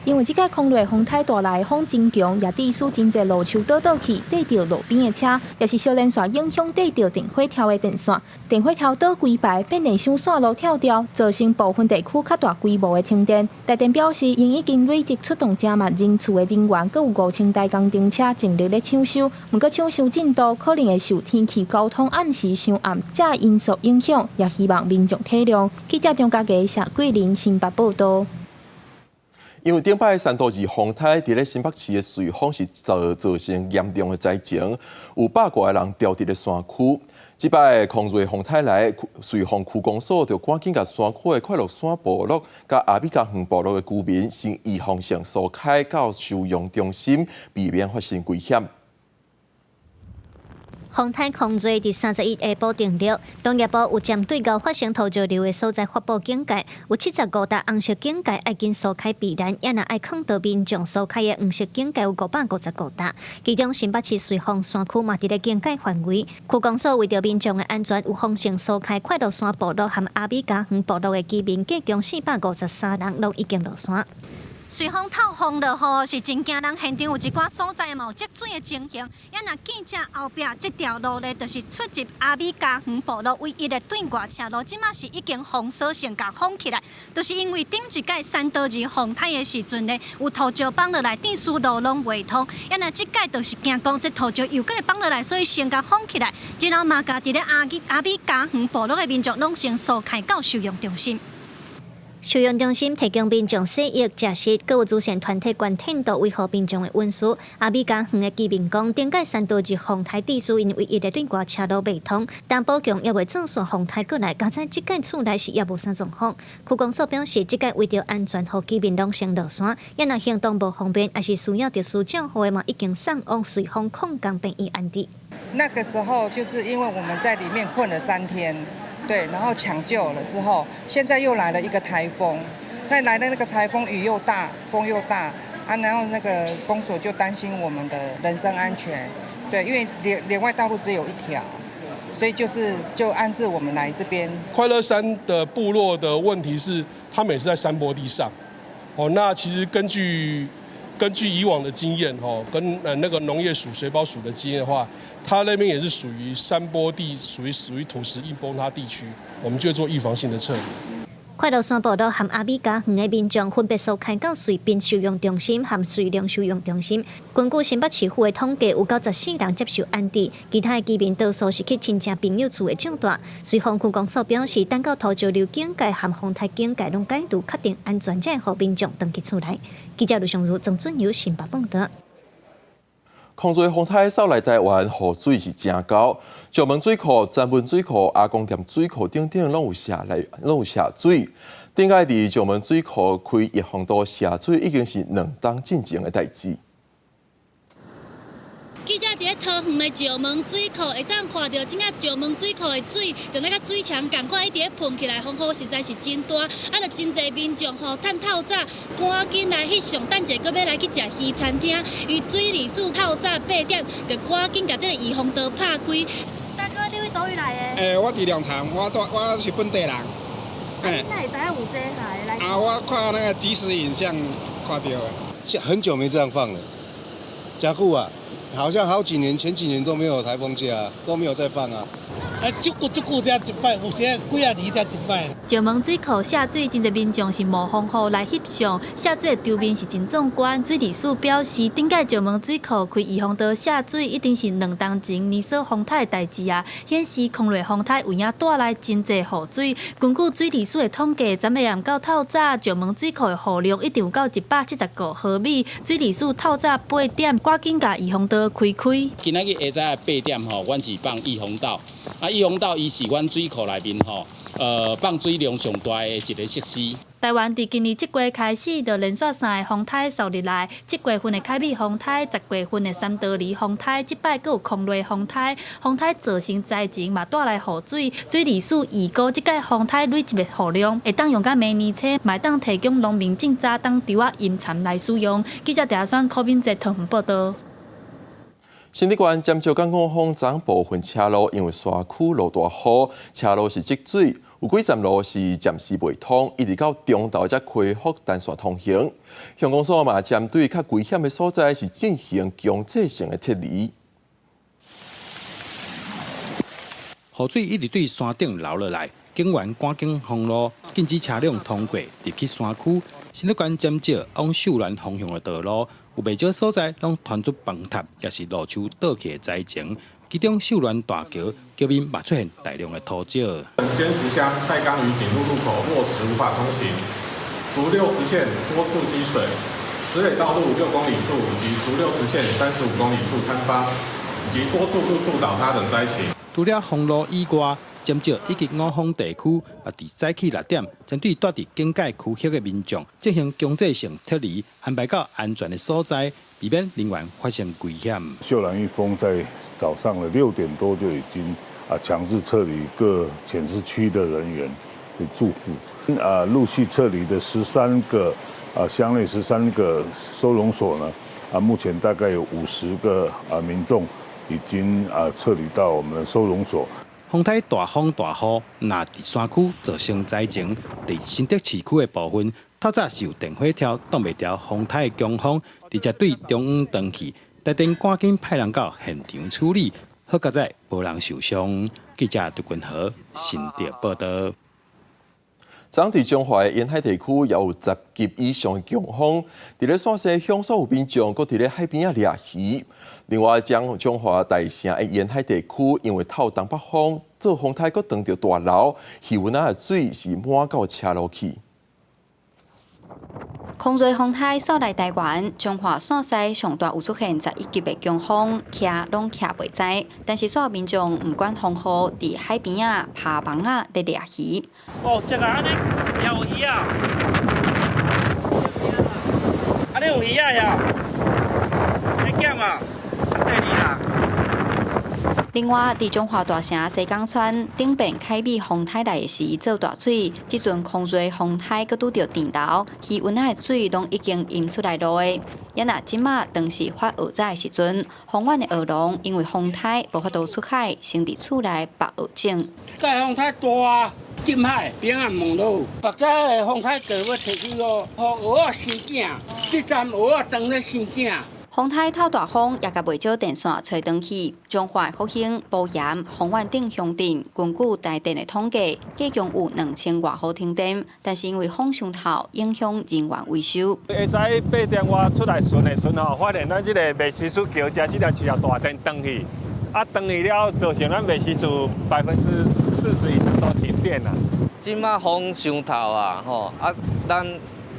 因為這擺空落風颱帶來風真強，也致使真濟路樹倒倒去，硩著路邊的車，也是小連續影響硩著電火柱的電線，電火柱倒規排，變電箱線路跳掉，造成部分地區較大規模的停電。台電表示，𪜶已經累積出動誠密人次的人員，閣有5000台工程車盡力咧搶修。毋過搶修進度可能會受天氣、交通暗時傷暗這因素影響，也希望民眾體諒。記者張家傑、謝桂林新北報道。因為頂擺山多二風颱佇咧新北市的瑞芳是造成嚴重的災情，有百外个人牢佇咧山區。這擺空瑞風颱來，瑞芳區公所就趕緊共山區的快樂山部落佮阿美家園部落的居民先預防性疏開到收容中心，避免發生危險。風颱空瑞佇31下晡登陸，農業部有針對𠢕發生土石流的所在發布警戒，有75搭紅色警戒愛緊疏開避難，也若愛囥佇民眾疏開的黃色警戒有555搭，其中新北市瑞芳山區嘛佇咧警戒範圍。區公所為著民眾的安全，有預防性疏開快樂山部落和阿美家園部落的居民，計共453人，攏已經落山。隨風透風落雨是真驚人，現場有一寡所在嘛有積水的情形。也若記者後壁這條路咧，就是出入阿美家園部落唯一的對外車路，這馬是已經封鎖性共封起來，就是因為頂一擺山多二風颱的時陣咧，有土石崩落來，致使路攏袂通。也若這擺就是驚講這土石又閣會崩落來，所以先共封起來。然後嘛，共佇咧阿美家園部落的民眾攏先疏開到收容中心。收容中心提供民眾洗浴、食食，閣有慈善團體捐天道維護民眾的隱私。阿美家園的居民講，頂擺山多二風颱致使𪜶唯一的對外車路袂通，但寶強猶未做線風颱過來，佳哉這擺厝內是猶無啥狀況。區公所表示，這擺為著安全，予居民攏先落山，也若行動無方便，抑是需要特殊照護的嘛，已經送往瑞芳礦工病院安置。那個時候就是因為我們在裡面困了3天。對，然後搶救了之後，現在又來了一個颱風，那來的那個颱風雨又大，風又大啊，然後那個公所就擔心我們的人身安全，對，因為連外道路只有一條，所以就是就安置我們來這邊。快樂山的部落的問題是，他們也是在山坡地上，哦，那其實根據以往的經驗，哦，跟那個農業署、水保署的經驗的話，它那邊也是屬於山坡地，屬於土石硬崩塌地區，我們就做預防性的撤離。快樂山部落和阿美家園的民眾分別疏開到瑞濱收容中心和瑞隆收容中心。根據新北市府的統計，有94人接受安置，其他的居民多數是去親戚朋友厝的帳蹛。瑞芳區公所表示，等到土石流警戒和風颱警戒攏解除，確定安全，才會予民眾轉去厝內。記者盧尚如、曾俊友新北報導。空瑞風颱掃來台灣，雨水是誠厚，石門水庫、曾文水庫、阿公店水庫等等，攏有下來，攏有下水。頂擺佇石門水庫開溢洪道洩水，已經是2冬進前的代誌。記者佇咧桃園的石門水庫，會當看著這個石門水庫的水，就那個水牆仝款一直咧噴起來，風雨實在是真大。啊，就真濟民眾吼，趁透早趕緊來翕相，等者閣欲來去食魚餐廳。伊水利署透早8點就趕緊共這個溢洪道拍開。大哥，你佗位來的？欸，我佇龍潭，我是本地人。欸，你哪會知影有這來？啊，我看那個即時影像看著的。很久沒這樣放了，真久啊。好像好幾年，前幾年都沒有颱風假，都沒有再放啊。啊，足久足久才一擺，有時幾仔年才一擺。石門水庫洩水，真濟民眾是冒風雨來翕相，洩水的場面是真壯觀。水利署表示，頂擺石門水庫開溢洪道洩水，已經是2冬前年掃風颱的代誌啊，顯示空落風颱有影帶來真濟雨水。根據水利署的統計，昨暝暗到透早，石門水庫的雨量一定有到175毫米。水利署透早8點，趕緊共溢洪道開開。今仔日下早8點吼，阮是放溢洪道。啊，溢洪道伊是阮水庫內面吼，放水量上大的一個設施。台灣佇今年這月開始，就連續三个風颱掃入來。這月份的凱美風颱，10月份的三多利風颱，這擺閣有空雷風颱，風颱造成災情嘛帶來雨水。水利署預估這擺風颱累積的雨量，會當用到明年初，嘛會當提供農民種早冬稻仔淹蠶來使用。記者鄭選柯敏哲桃園報道。新竹縣尖石港五峰昨部分車路因為山區落大雨，車路是積水，有幾站路是暫時袂通，一直到中晝才恢復單線通行。鄉公所嘛針對較危險的所在是進行強制性的撤離。雨水一直對山頂流落來，警員趕緊封路，禁止車輛通過入去山區。新竹縣尖石往秀巒方向的道路，有袂少所在攏傳出崩塌，抑是路樹倒去的災情。其中秀巒大橋橋面嘛出現大量的土石。尖石鄉岱岡與景路路口落石無法通行，竹60線多處積水，石壘道路6公里處以及竹60線35公里處坍方，以及多處路樹倒塌等災情。除了封路以外，尖石以及五峰地區嘛，佇早起6點，針對蹛佇警戒區域的民眾進行強制性撤離，安排到安全的所在，避免人員發生危險。秀蘭御風在早上的6點多就已經強制撤離各淺市區的人員的住戶，陸續撤離的13個鄉內13個收容所呢，目前大概有50個民眾已經撤離到我們的收容所。風颱大風大雨，若佇山區造成災情，佇新竹市區的部分，透早是有電火柱擋袂牢風颱的強風，直接對中央斷去，台電趕緊派人到現場處理，好佳哉無人受傷。記者杜君和新竹報道。昨佇彰化的沿海地區也有10級以上的強風，佇咧鱔西鄉所有民眾閣佇咧海邊仔掠魚。另外，將彰化大城的沿海地區，因為透東北風，做風颱閣撞著大樓，魚塭仔的水是滿到車路去。空瑞風颱掃來台灣，彰化鱔西上大有出現11級的強風，徛攏徛袂知。但是所有民眾毋管風雨，佇海邊仔拍網仔咧掠魚。哦，這個按呢有魚啊！按呢有魚仔呀？會減啊？較細膩啦。另外，佇彰化大城西港村頂邊凱美風颱來的時做大水，這陣空瑞風颱閣拄著電流，魚塭仔的水攏已經淹出來路的。也若這馬當是發蚵仔的時陣，豐原的蚵農因為風颱無法度出海，先佇厝內縛蚵種。這風颱大啊，進海邊仔問路，縛仔的風颱過欲提去咯，予蚵仔生囝，這陣蚵仔當咧生囝。風颱透大風，也共袂少電線吹斷去。彰化福興、埔鹽、豐原等鄉鎮，根據台電的統計，計共有2000外戶停電，但是因為風傷透，影響人員維修。下早8點外出來巡的時吼，發現咱這个麥斯厝橋遮這條一條大電斷去，斷去了，造成咱麥斯厝40%以上都停電啦。這馬風傷透啊，吼咱。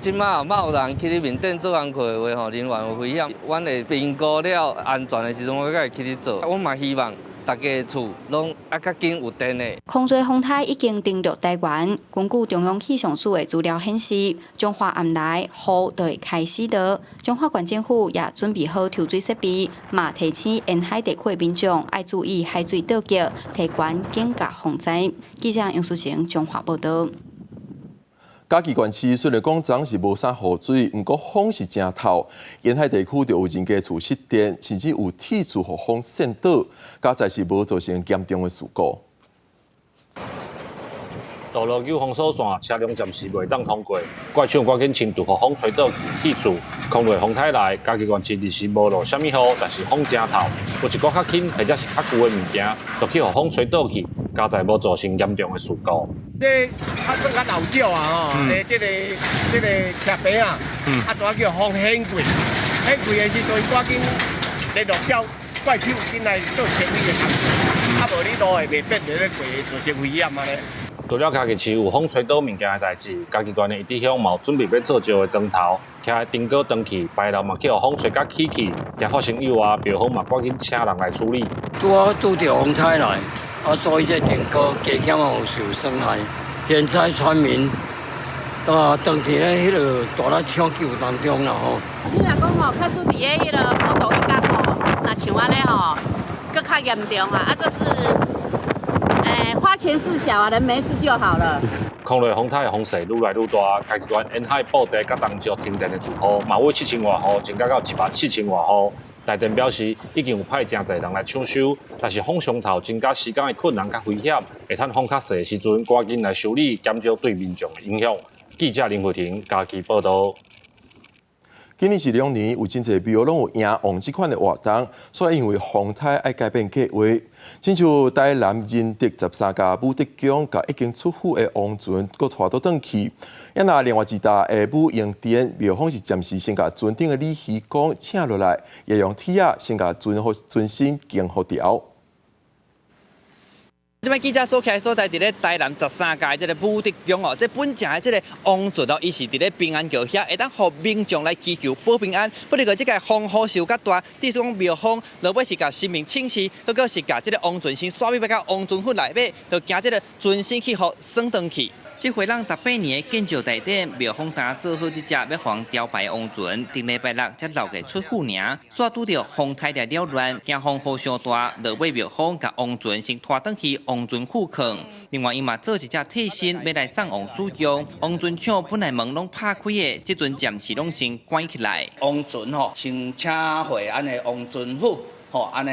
這馬嘛有人去咧面頂做工課的話吼，人員有危險，阮會評估了安全的時陣，我才會去咧做。阮嘛希望大家厝攏較緊有電的。空瑞風颱已經登陸台灣，根據中央氣象署的資料顯示，彰化暗來雨就會開始落。彰化縣政府也準備好抽水設備，嘛提醒沿海地區的民眾愛注意海水倒灌，提懸警覺防災。記者楊淑成彰化報道。嘉義縣市雖然講昨是無啥雨水，毋過風是誠透。沿海地區就有人家厝失電，甚至有鐵柱予風扇倒，佳哉是無造成嚴重的事故。道路有封鎖線，車輛暫時袂當通過。怪手趕緊清除，予風吹倒去鐵柱。空落風颱來，嘉義縣市日時無落啥物雨，但是風誠透。有一寡較輕或者是較舊的物件，就去予風吹倒去，佳哉無造成嚴重的事故。這較算較老舊啊吼，這個車棚啊，拄仔叫風掀過，掀過的時陣，趕緊聯絡叫怪手進來做清理的工作，無你路會袂變，袂咧過，造成危險按呢。除了嘉義市有風吹倒物件的代誌，嘉義縣的一致鄉嘛有準備欲做石的磚頭，徛的燈杆斷去，牌樓嘛去予風吹甲起去，驚發生意外，廟方嘛趕緊請人來處理。拄好拄著風颱來，所以這電杆加減有受損害。現在村民當佇咧彼个大力搶救當中啦吼。你若講吼，假使佇咧彼个坡道彼角吼，若像按呢吼，閣較嚴重啊！這是，花錢事小啊，人沒事就好了。空落風颱的風勢愈來愈大，嘉義縣沿海布袋佮東石停電的住戶，嘛為7000外戶增加到14000外戶。台電表示已經有派誠濟人來搶修，但是風上透增加施工的困難佮危險，會趁風較細的時陣趕緊來修理，減少對民眾的影響。記者林慧婷嘉義報導。今年這兩年有真濟廟攏有迎王這款的活動，所以因為風颱愛改變計劃。親像台南仁德十三家武德宮，共已經出府的王船閣拖倒轉去。啊若另外一搭的武英殿廟方是暫時先共船頂的鯉魚公請落來，也用鐵仔先共船予船身堅予牢。這擺記者所徛的所在，佇咧台南十三家這个武德宮哦，這本正的這个王船哦，伊是佇咧平安橋遐，會當予民眾來祈求保平安。不過這个風雨受較大，致使講廟方落尾是共神明請示，閣閣是共這个王船先煞欲欲到王船府內尾，就驚這个船身去予損斷去。這回人18年的建醮大典，廟方剛做好這隻欲予人雕牌王船，頂禮拜六才老個出府爾，煞拄著風颱來擾亂，驚風雨傷大，落尾廟方共王船先拖轉去王船庫囥。另外，伊嘛做一隻替身，欲來送王使用。王船廠本來門攏拍開的，這陣暫時攏先關起來。王船吼，先請回按呢王船府吼，按呢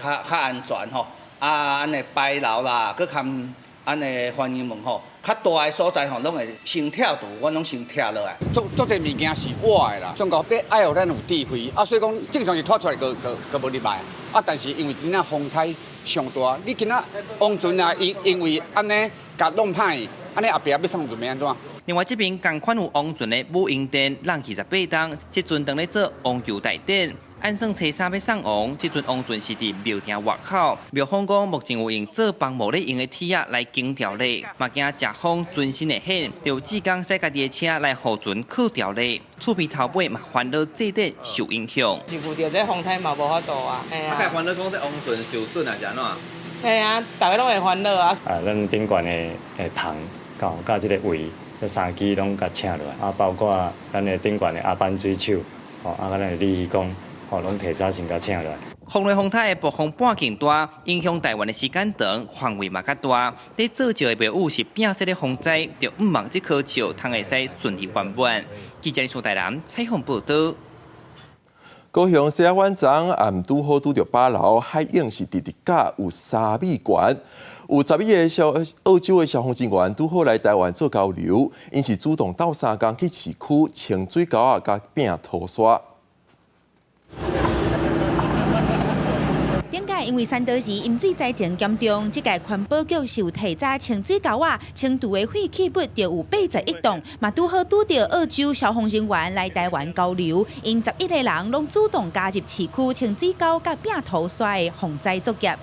較較安全吼，啊按呢牌樓啦，閣含按呢歡迎門吼。較大的所在吼，攏會先拆除，阮攏先拆落來。足足濟物件是活的啦，總共欲愛予咱有智慧啊，所以講正常是拖出來，閣閣閣無入來啊。但是因為真正風颱上大，你今仔王船啊，因因為按呢共弄歹，按呢後壁欲送船欲按怎？另外這邊仝款有王船的武英殿，人氣18冬，這陣當咧做王球大典。按算初三欲送王，這陣王船是佇廟埕外口。廟方講目前有用做房屋咧用的鐵仔來堅牢咧，嘛驚食風船身會掀，就志工駛家己的車來予船靠牢咧。厝邊頭尾嘛煩惱祭典受影響。是遇著這風颱嘛無法度啊。啊，會煩惱講這王船受損啊，是按怎？嘿啊，逐家攏會煩惱啊。啊，咱頂懸的的棚，佮佮這个圍，這三支攏共請落來，啊，包括咱的頂懸的阿班水手，吼，啊，佮咱的鯉魚公。吼，攏提早先共請來。風雷風颱的暴風半徑大，影響台灣的時間長，範圍嘛較大。咧做石的廟宇是摒說咧防災，就向望這棵石通會使順利圓滿。記者李台南採訪報導。高雄西仔灣昨暗拄好拄著飽流，海湧是直直甲有3米懸。有11個消澳洲的消防人員拄好來台灣做交流，𪜶是主動鬥相共去市區清水溝仔佮摒塗沙。頂屆因為山道時淹水災情嚴重，這屆環保局是有提早清水溝仔，清除的廢棄物就有81噸，嘛拄好拄著澳洲消防人員來台灣交流，𪜶11個人攏主動加入市區清水溝佮摒塗沙的防災作業。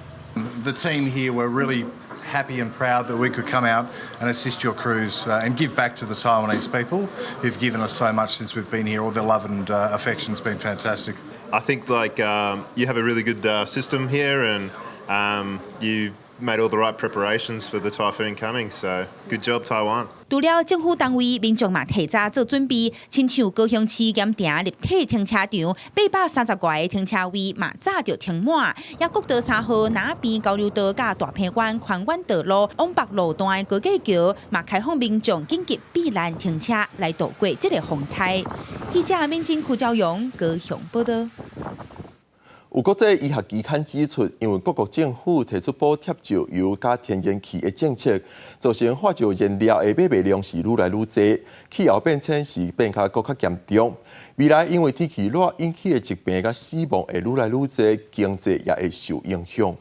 The team here were really happy and proud that we could come out and assist your crews and give back to the Taiwanese people who've given us so much since we've been here. All their love and affection's been fantastic. I think like you have a really good system here and you made all the right preparations for the typhoon coming. So good job, Taiwan. 除了政府單位，民眾嘛提早做準備，親像高雄市鹽埕立體停車場830外個停車位嘛早就停滿，也國道3號南邊交流道佮大鵬灣寬遠道路往北路段的高架橋嘛開放民眾緊急避難停車來度過這個風颱。記者敏晶邱昭勇高雄報導。有國際醫學期刊指出，因為各國政府提出補貼石油佮天然氣的政策，造成化石燃料的買賣量是愈來愈濟，氣候變遷是變較閣較嚴重。未來因為天氣熱引起的疾病佮死亡會愈來愈濟，經濟也會受影響。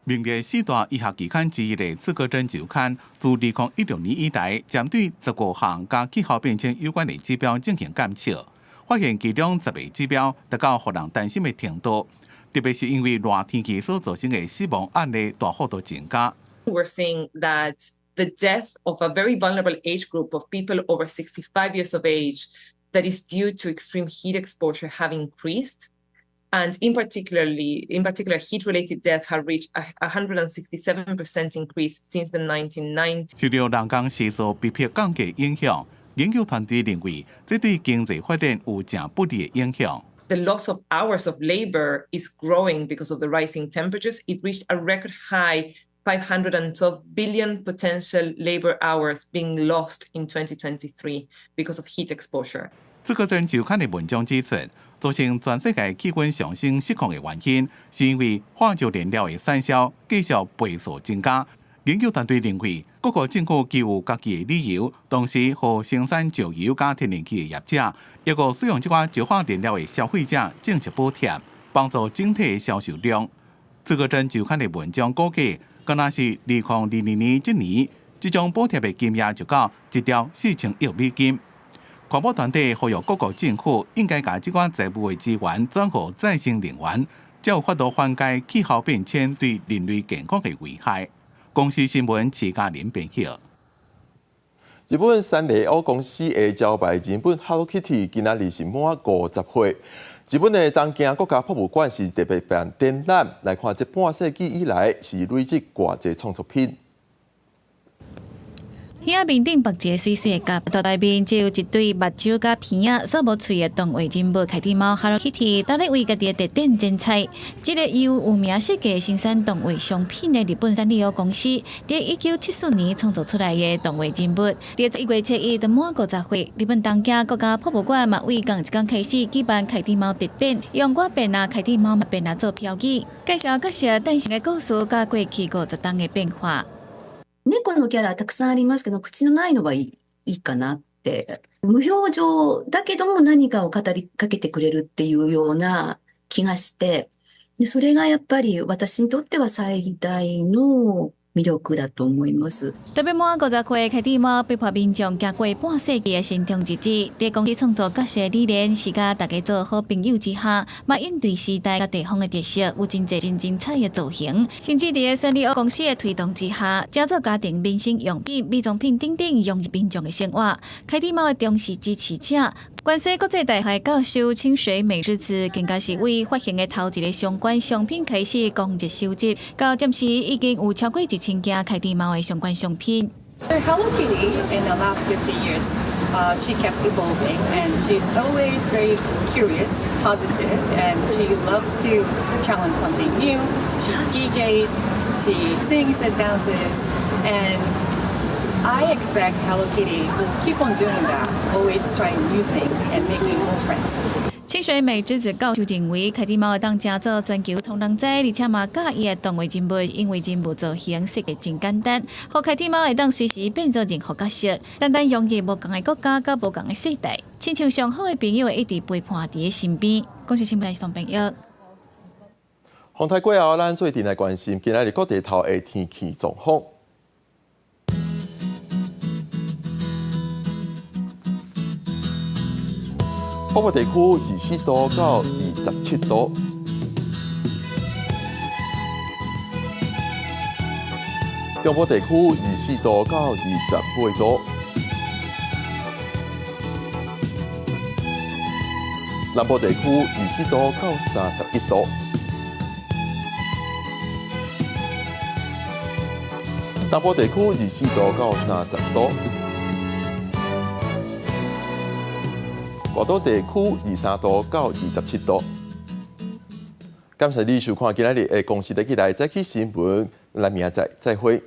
名列四大醫學期刊之一的《刺格針週刊》，自2016年以來，針對15項佮氣候變遷有關的指標進行監測。發現其中10個指標達到予人擔心的程度，特別是因為熱天氣所造成的死亡案例大幅度增加。 We're seeing that the death of a very vulnerable age group of people over 65 years of age that is due to extreme heat exposure have increased. And in particular, heat-related death have reached a 167% increase since the 1990s. 受著人工時數被迫降低影響，研究團隊認為，這對經濟發展有誠不利的影響。 The loss of hours of labor is growing because of the rising temperatures. It reached a record high 512 billion potential labor hours being lost in 2023 because of heat exposure. 這個針週刊的文章指出，造成全世界氣溫上升失控的原因，是因為化石燃料的產銷繼續倍數增加。研究團隊認為，各國政府具有家己的理由，同時予生產石油佮天然氣的業者，抑閣使用這款石化燃料的消費者政策補貼，幫助整體的銷售量。這個真週刊的文章估計，敢若是2022年這年，這種補貼的金額就到1兆4千億美金。環保團體呼籲各國政府應該共這款財務的資源轉予再生能源，才有法度緩解氣候變遷對人類健康的危害。公視新聞徐嘉玲編譯。日本三麗鷗公司的招牌人物 Hello Kitty 今仔日是滿50歲。日本的東京國家博物館是特別辦展覽，來看這半世紀以來是累積偌濟創作品。耳仔面頂縛一个媠媠的夾，肚內面只有一對目睭佮鼻仔，煞無喙的動畫人物凱蒂貓 Hello Kitty，今日為家己的特展剪彩。這个由有名設計生產動畫商品的日本三麗鷗公司，佇1974年創造出來的動畫人物，佇1月7日就滿50歲。日本東京國家博物館嘛為仝一工開始舉辦凱蒂貓特展，用我變啊凱蒂貓嘛變啊做標語，介紹角色誕生的故事佮過去50冬的變化。猫のキャラたくさんありますけど、口のないのがいいかなって。無表情だけども何かを語りかけてくれるっていうような気がして、で、それがやっぱり私にとっては最大の魅力だと思います。特別滿50歲凱蒂貓陪伴民眾行過半世紀的成長日子，佇公司創造角色理念是佮大家做好朋友之下，嘛應對時代佮地方的特色，有真濟真精彩的造型。甚至佇三麗鷗公司的推動之下，製造家庭民生用品、美妝品等等融入民眾的生活。凱蒂貓的忠實支持者，關西國際大學教授清水美智子，更加是為發行的頭一个相關商品開始廣熱收集，到這時已經有超過1000件凱蒂貓的相關商品。 Hello Kitty in the last 50 years, she kept evolving and she's always very curious, positive, and she loves to challenge something new. She DJs, she sings and dances, and I expect Hello Kitty will keep on doing that, always trying new things and making more friends. 清水美智子教授認為，凱蒂貓會當成做全球通人知，而且嘛佮意的動畫人物，因為人物造型設計真簡單，予凱蒂貓會當隨時變做任何角色，單單融入無仝的國家佮無仝的世代，親像上好的朋友會一直陪伴佇咧身邊。公視新聞台朋友。風颱過後，咱做陣來關心今仔日各地頭的天氣狀況。北部地區24度到27度，中部地區24度到28度，南部地區24度到31度，東部地區24度到30度。外島地區23度到27度。感謝你收看今仔日的公視日起來早起新聞，咱明仔載再會。